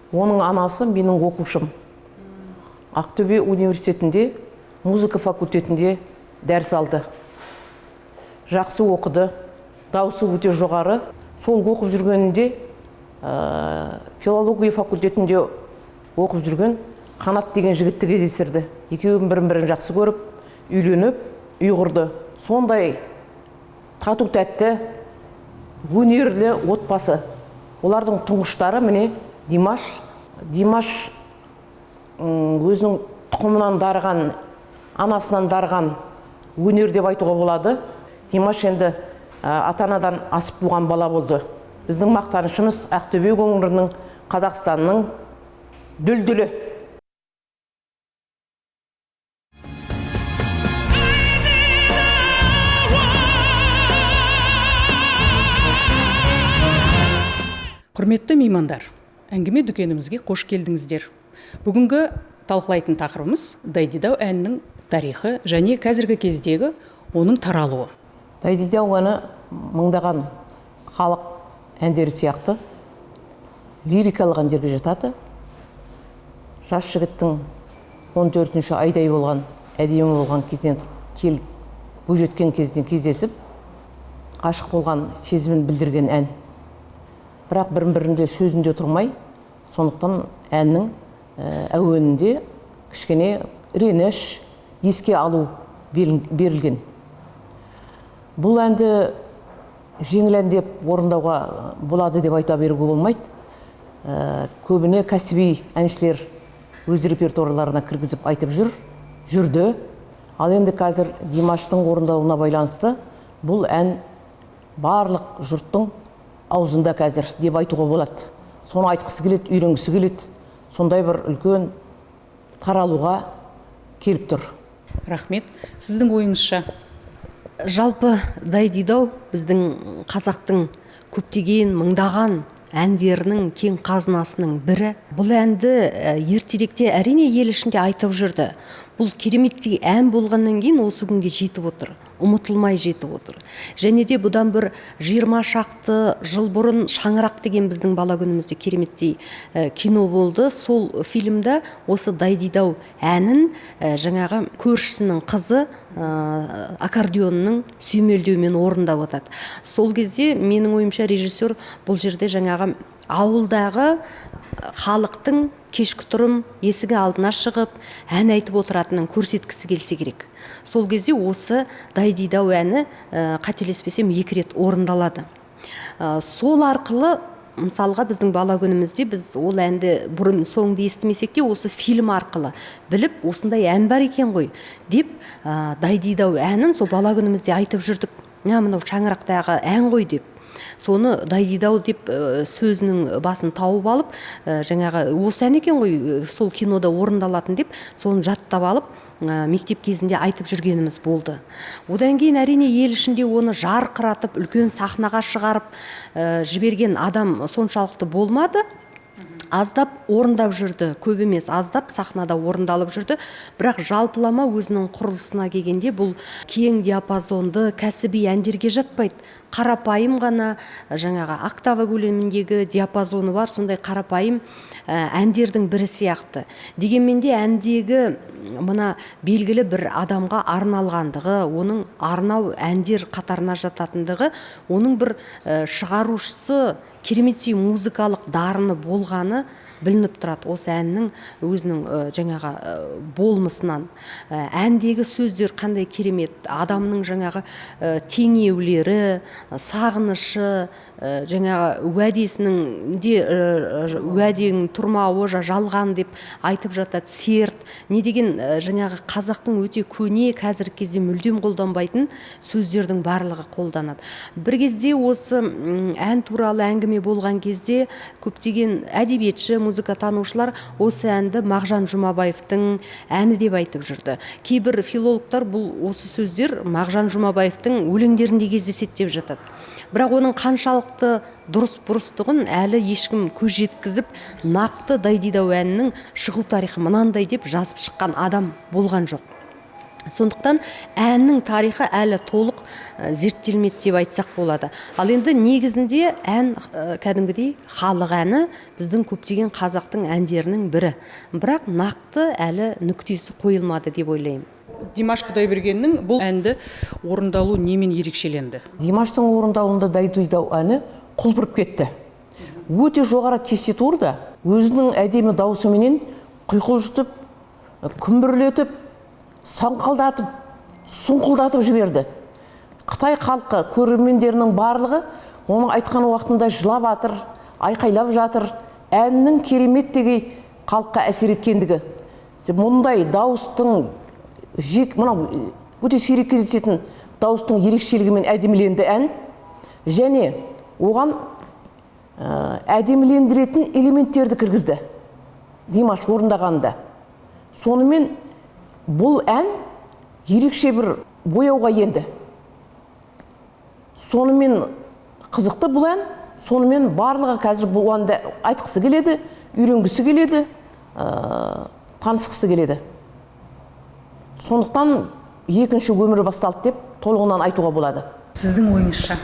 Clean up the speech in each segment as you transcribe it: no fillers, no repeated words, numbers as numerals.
Оның анасы менің оқушым. Ақтөбе университетінде музыка факультетінде дәріс алды. Жақсы оқыды, даусы өте жоғары. Сол оқып жүргенінде филология факультетінде оқып жүрген Қанат деген жігітті кездестірді. Екеуі бірін-бірін жақсы көріп, үйленіп, үй құрды. Сондай тату тәтті, өнерлі отбасы. Олардың тұңғыштары міне Димаш. Димаш өзінің тұқымынан дарыған, анасынан дарыған өнер деп айтуға болады. Димаш енді ата-анадан асып туған бала болды. Біздің мақтанышымыз, Ақтөбе өңірінің, Қазақстанның дүлдүлі. Құрметті меймандар, әңгіме дүкенімізге қош келдіңіздер. Бүгінгі талқылайтын тақырыбымыз Дайдидау әнінің тарихы және қазіргі кездегі оның таралуы. Дайдидау әні мыңдаған халық әндері сияқты лирикалық әндерге жатады. Жас жігіттің 14-ші айдай болған, әдемі болған кезден келіп, бойжеткен кезден кездесіп, ғашық болған сезімін білдірген ән. Бірақ бірін-бірінде сөзінде тұрмай, сондықтан әннің әуенінде кішкене реніш, еске алу берілген. Бұл әнді жеңіл ән деп орындауға болады деп айта беруге болмайды. Көбіне кәсіби әншілер өз репертуарларына кіргізіп айтып жүрді. Ал енді қазір Димаштың орындауына байланысты бұл ән барлық жұрттың аузында қазір деп айтуға болады. Соны айтқысы келеді, үйренгісі келеді. Сондай бір үлкен таралуға келіп тұр. Рахмет. Сіздің ойыңызша? Жалпы Дайдидау біздің қазақтың көптеген мыңдаған әндерінің кең қазынасының бірі. Бұл әнді ертеректе әрине ел ішінде айтып жүрді. Бұл кереметтей ән болғаннан кейін осы күнге жетіп отыр, ұмытылмай жетіп отыр. Және де бұдан бір 20 шақты жыл бұрын Шаңырақ деген біздің бала күнімізде кереметтей кино болды. Сол фильмда осы Дайдидау әнін жаңағы көршісінің қызы аккордеонның сүйемелдеуімен орындап отырады. Сол кезде менің ойымша режиссер бұл жерде жаңағы ауылдағы халықтың кешкі тұрым есігі алдына шығып ән айтып отыратынын көрсеткісі келсе керек. Сол кезде осы Дайдидау әні, қателеспесем, 2 рет орындалады. Сол арқылы мысалға біздің бала күнімізде біз ол әнді бұрын соңды естімесек те осы фильм арқылы біліп, осындай ән бар екен ғой деп, Дайдидау әнін сол бала күнімізде айтып жүрдік. Мә, мынау шаңырақтағы ән ғой деп. Соны Дайдидау деп, сөзінің басын тауып алып, жаңағы осы ән екен ғой, сол кинода орындалатын деп, соны жаттап алып, мектеп кезінде айтып жүргеніміз болды. Одан кейін әрине ел ішінде оны жарқыратып, үлкен сахнаға шығарып, жіберген адам соншалықты болмады. Аздап орындап жүрді, көп емес, аздап сахнада орындалып жүрді. Бірақ жалпылама өзінің құрылысына келгенде бұл кең диапазонды кәсіби әндерге жатпайды. Қарапайым ғана жаңағы октава көлеміндегі диапазоны бар сондай қарапайым әндердің бірі сияқты. Дегенмен де әндегі мына белгілі бір адамға арналғандығы, оның арнау әндер қатарына жататындығы, оның бір шығарушысы кереметтей музыкалық дарыны болғаны білініп тұрады осы әннің өзінің жаңағы болмысынан. Әндегі сөздер қандай керемет, адамның жаңағы теңеулері, сағынышы, жаңағы уәдесінің де, уәденің тұрмауы, жалған деп айтып жатады, серт не деген, жаңағы қазақтың өте көне, қазіргі кезде мүлдем қолданбайтын сөздердің барлығы қолданады. Бір кезде осы ән туралы әңгіме болған кезде көптеген әдебиетші, музыкатанушылар осы әнді Мағжан Жұмабаевтың әні деп айтып жүрді. Кейбір филологтар бұл осы сөздер Мағжан Жұмабаевтың өлеңдерінде кездеседі деп жатады. Бірақ оның қаншалықты дұрыс бұрыстығын әлі ешкім көз жеткізіп, нақты Дайдидау әнінің шығу тарихы мынандай деп жазып шыққан адам болған жоқ. Сондықтан әннің тарихы әлі толық зерттелмеді деп айтсақ болады. Ал енді негізінде ән кәдімгідей халық әні, біздің көптеген қазақтың әндерінің бірі. Бірақ нақты әлі нүктесі қойылмады деп ойлаймын. Димаш Құдайбергеннің бұл әнді орындалу немен ерекшеленді? Димаштың орындауында «Дайдидау» әні құлпырып кетті. Өте жоғары тесситурда өзінің әдемі даусыменен құйқылжытып, күмбірлетіп, саңқылдатып, сұңқылдатып жіберді. Қытай халқы, көрермендерінің барлығы оның айтқан уақытында жылап жатыр, айқайлап жатыр. Әннің кереметтегей халыққа әсер еткендігі. Мұндай дауыстың жек, мынау өте сирек кездесетін дауыстың ерекшелігімен әдеміленді ән және оған әдемілендіретін элементтерді кіргізді Димаш орындағанда. Сонымен бұл ән ерекше бір бояуға енді. Сонымен қызықты бұл ән, сонымен барлығы қазір бұл әнді айтқысы келеді, үйренгісі келеді, танысқысы келеді. Сондықтан екінші өмірі басталды деп толығынан айтуға болады. Сіздің ойыңызша?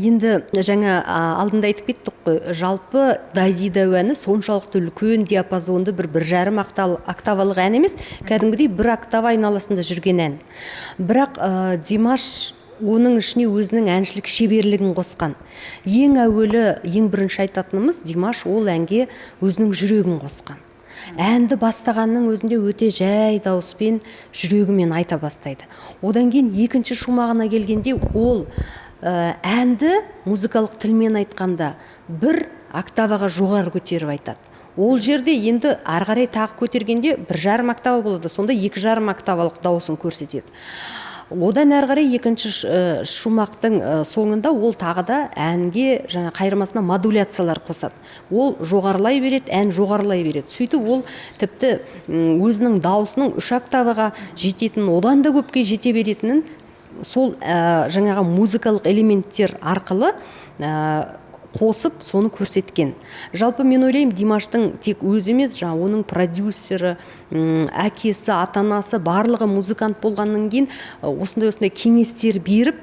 Енді жаңа алдында айтып кеттік қой, жалпы «Дайдидау» әні соншалықты үлкен диапазонды 1,5 октавалық ән емес, кәдімгідей бір октава айналасында жүрген ән. Бірақ Димаш оның ішіне өзінің әншілік шеберлігін қосқан. Ең әуелі, ең бірінші айтатынымыз, Димаш ол әнге өзінің жүрегін қосқан. Әнді бастағанның өзінде өте жай дауыспен, жүрегімен айта бастайды. Одан кейін екінші шумағына келгенде ол әнді музыкалық тілмен айтқанда бір октаваға жоғары көтеріп айтады. Ол жерде енді ары қарай тағы көтергенде 1,5 октава болады, сонда 2,5 октавалық дауысын көрсетеді. Одан әрі қарай екінші шумақтың соңында ол тағы да әнге жаңа қайырмасына модуляциялар қосады. Ол жоғарылай береді, ән жоғарылай береді. Сөйтіп ол тіпті өзінің дауысының 3 октаваға жететінін, одан да көпке жете беретінін сол жаңағы музыкалық элементтер арқылы қосып соны көрсеткен. Жалпы мен ойлаймын, Димаштың тек өзі емес, жаңа оның продюсері, әкесі, ата анасы барлығы музыкант болғаннан кейін осындай осындай кеңестер беріп,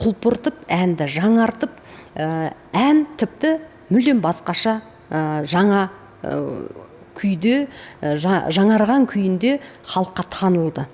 құлпыртып, әнді жаңартып, ән тіпті мүлдем басқаша жаңа күйде, жаңарған күйінде халыққа танылды.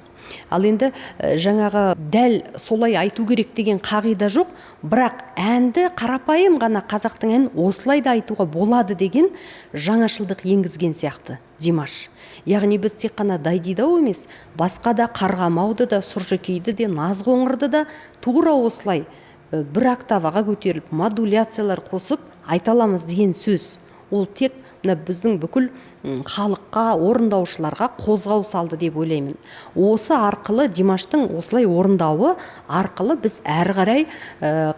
Ал енді жаңағы дәл солай айту керек деген қағида жоқ, бірақ әнді қарапайым ғана қазақтың әнін осылай да айтуға болады деген жаңашылдық енгізген сияқты Димаш. Яғни біз тек қана «Дайдидау» емес, басқа да «Қарғамауды» да, «Сұржекейді» де, «Назқоңырды» да тура осылай бір октаваға көтеріліп, модуляциялар қосып айта аламыз деген сөз. Ол тек мына біздің бүкіл халыққа, орындаушыларға қозғау салды деп ойлаймын. Осы арқылы, Димаштың осылай орындауы арқылы біз әрі қарай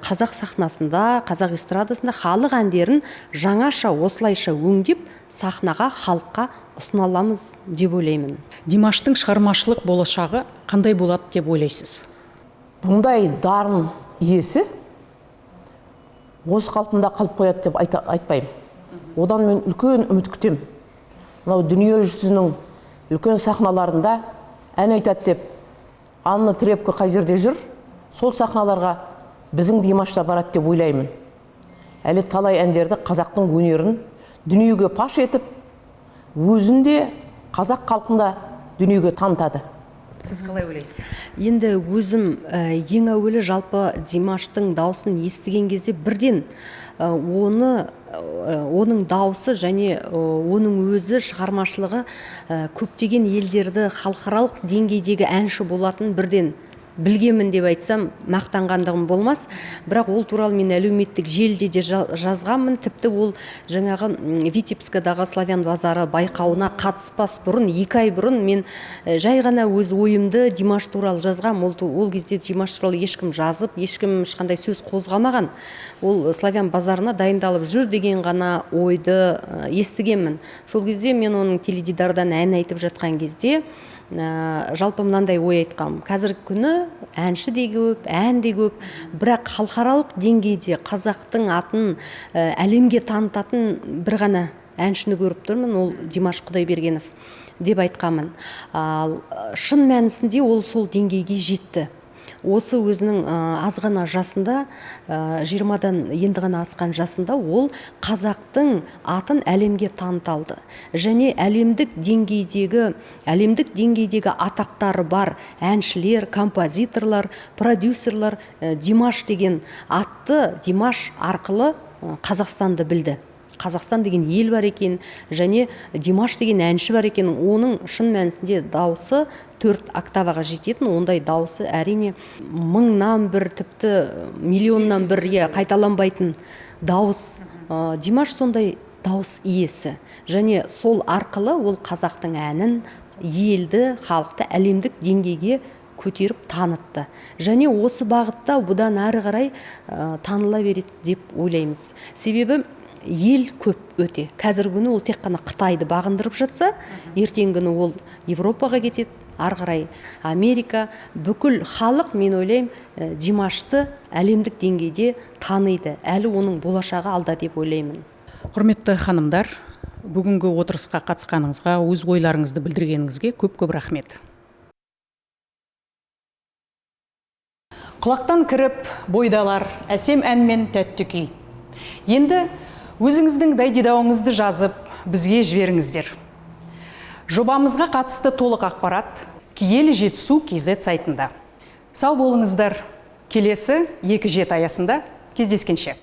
қазақ сахнасында, қазақ эстрадасында халық әндерін жаңаша осылайша өңдеп сахнаға, халыққа ұсына аламыз деп ойлаймын. Димаштың шығармашылық болашағы қандай болады деп ойлайсыз? Бұндай дарын иесі осы қалпында қалып қояды деп айтпаймын. Одан мен үлкен үміт күтемін. Мынау дүние жүзінің үлкен сахналарында ән айтады деп Анна Трепко қай жерде жүр, сол сахналарға біздің Димаш та барады деп ойлаймын. Әлі талай әндерді, қазақтың өнерін дүниеге паш етіп, өзін де, қазақ халқын да дүниеге танытады. Сіз қалай ойлайсыз? Енді өзім ең әуелі жалпы Димаштың даусын естіген кезде бірден оның дауысы және оның өзі шығармашылығы көптеген елдерді халықаралық деңгейдегі әнші болатын бірден білгенмін деп айтсам, мақтанғандығым болмас. Бірақ ол туралы мен әлеуметтік желіде де жазғанмын. Тіпті ол жаңағы Витебскадағы «Славян базары» байқауына қатыспас бұрын, 2 ай бұрын мен жай ғана өз ойымды Димаш туралы жазғам. Ол кезде Димаш туралы ешкім жазып, ешкім ешқандай сөз қозғамаған. Ол «Славян базарына» дайындалып жүр деген ғана ойды естігенмін. Сол кезде мен оның теледидардан ән айтып жатқан кезде жалпы мынандай ой айтқам: қазіргі күні әнші де көп, ән де көп, бірақ халықаралық деңгейде қазақтың атын әлемге танытатын бір ғана әншіні көріп тұрмын, ол Димаш Құдайбергенов деп айтқанмын. Ал шын мәнісінде ол сол деңгейге жетті. Осы өзінің аз ғана жасында, 20-дан енді ғана асқан жасында ол қазақтың атын әлемге таныта алды. Және әлемдік деңгейдегі атақтары бар әншілер, композиторлар, продюсерлар Димаш деген атты, Димаш арқылы Қазақстанды білді. Қазақстан деген ел бар екен және Димаш деген әнші бар екен. Оның шын мәнісінде дауысы 4 октаваға жететін, ондай дауысы, әрине, мыңнан бір, тіпті миллионнан бір, иә, қайталанбайтын дауыс. Димаш сондай дауыс иесі және сол арқылы ол қазақтың әнін, елді, халықты әлемдік деңгейге көтеріп танытты және осы бағытта бұдан әрі қарай таныла береді деп ойлаймыз. Себебі ел көп өте. Қазіргі күні ол тек қана Қытайды бағындырып жатса, ертеңгі күні ол Европаға кетеді, ары қарай Америка. Бүкіл халық, мен ойлаймын, Димашты әлемдік деңгейде таниды. Әлі оның болашағы алда деп ойлаймын. Құрметті ханымдар, бүгінгі отырысқа қатысқаныңызға, өз ойларыңызды білдіргеніңізге көп көп рахмет. Құлақтан кіріп бойды алар әсем ән мен тәтті күй. Енді өзіңіздің дайдидауыңызды жазып, бізге жіберіңіздер. Жобамызға қатысты толық ақпарат киелі Жетісу kz сайтында. Сау болыңыздар. Келесі екі жеті аясында кездескенше.